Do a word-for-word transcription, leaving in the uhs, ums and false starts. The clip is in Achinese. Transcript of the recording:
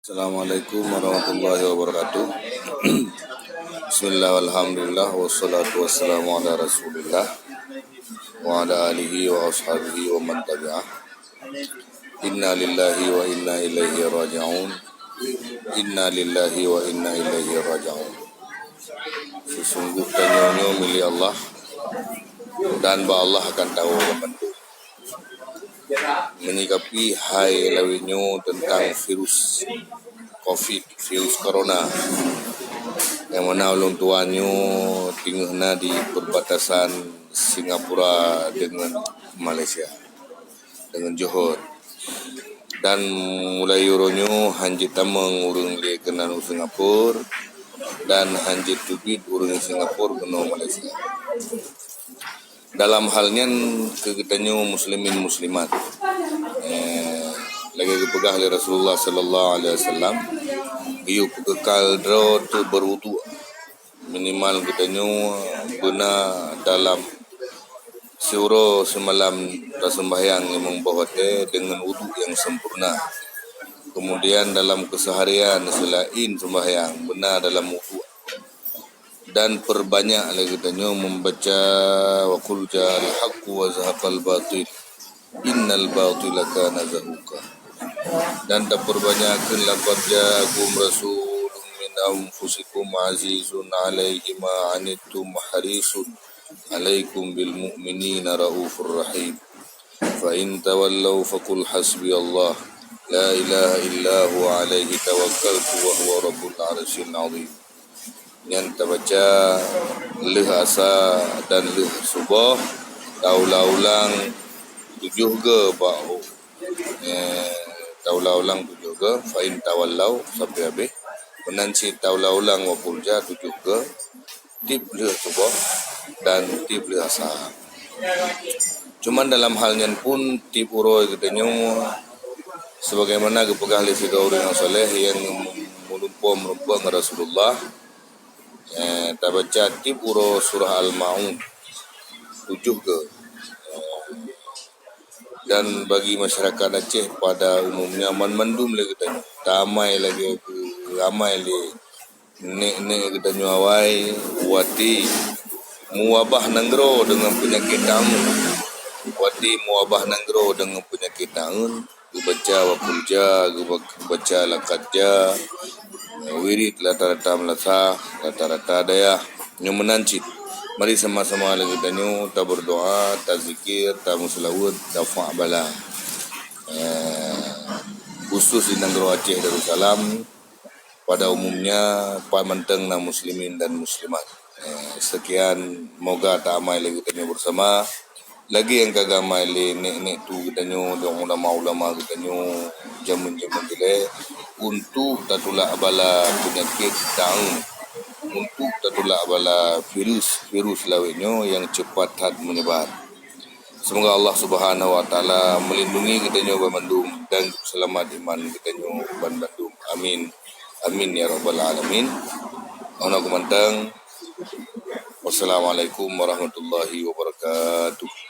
Assalamualaikum warahmatullahi wabarakatuh. Bismillah, walhamdulillah, wassalatu wassalamu ala Rasulillah, wa ala alihi wa ashabihi wa man tabi'ah. Inna lillahi wa inna ilaihi raji'un. Inna lillahi wa inna ilaihi raji'un. Sesungguh tanyoe nyoe milék Allah, dan bak Allah akan tawoe bandum. Menyikapi hai lawét nyoe teuntang virus covid, virus corona, nyang mana ulôn tuan nyoe teungoh na di perbatasan Singapura deungon Malaysia, deungon Johor. Dan mulai uroe nyoe hana jeuet tamong ureuëng lé keunan u Singapura dan hana jeuet teubiet ureuëng Singapura keunoe Malaysia. Dalam hal nyan keu geutanyoe muslimin muslimat, eh, lagée geupeugah lé Rasulullah sallallahu alaihi wasallam, geuyue peukeukal droe teuk beuwudu. Minimal geutanyoe beuna dalam siuroe simalam taseumbahyang limong boh watée deungon wudu nyang sempurna. Kemudian dalam keuseuharian seulaén seumbahyang beuna dalam wudu. Dan peurbanyak lé geutanyoe membaca, "Wa qul ja'al haqqu wa zahaqal batil, innal batila kana zahuqa." Dan tapeurbanyakeun, "Laqad ja'akum rasulun min anfusikum azizun alaihi ma anittum harisun alaikum bil mu'minina raufur rahim. Fa in tawallau faqul hasbiyallah, la ilaha illa huwa alaihi tawakkaltu wa huwa rabbul arsyil azim." Nyan tabaca lheueh asa dan lheueh suboh, taulang-ulang tujoh goe bak, eh, taulang-ulang tujoh goe, fa in tawallau sampai habéh. Meunan cit taulang-ulang wa qul ja tujoh goe, tieb lheueh suboh dan tieb lheueh asa. Cuman dalam hal nyan pun tieb uroe geutanyoe, sebagaimana geupeugah lé sidroe ureuëng nyang saleh nyang meureumpok-meureumpok ngon Rasulullah, eh, tabaca tieb uroe surah Al-Maun tujoh goe. Dan bagi masyarakat Aceh pada umumnya, man mandum lé geutanyoe, tamai lagée ramai lé nek-nek geutanyoe awai, watée meuwabah nanggroe deungon peunyakét taun, watée meuwabah nanggroe deungon peunyakét taun, geubaca wa qul ja, geuba-, geubaca laqad ja, wirid rata-rata meulasah, rata-rata dayah. Nyoe meunan cit, mari sama-sama lé geutanyoe tabeurdoa, tazikir, tameuseulaweuet, tafa bala. Eh, khusus di nanggroe Aceh Darussalam, pada umumnya, pat mantong na muslimin dan muslimat. Eh, sekian, moga taamai lé geutanyoe bersama. Lagée nyang ka geuamai lé nek-nek tu geutanyoe dan ulama-ulama geutanyoe jameun-jameun dilée, untuk tatulak bala peunyakét taun, untuk tatulak bala virus-virus lawét nyoe nyang cepat that meunyebar. Semoga Allah Subhanahu wa Taala melindungi geutanyoe banmandum dan seulamat iman geutanyoe banmandum. Amin. Amin ya rabbal alamin. Meunan keuh mantong. Wassalamualaikum warahmatullahi wabarakatuh.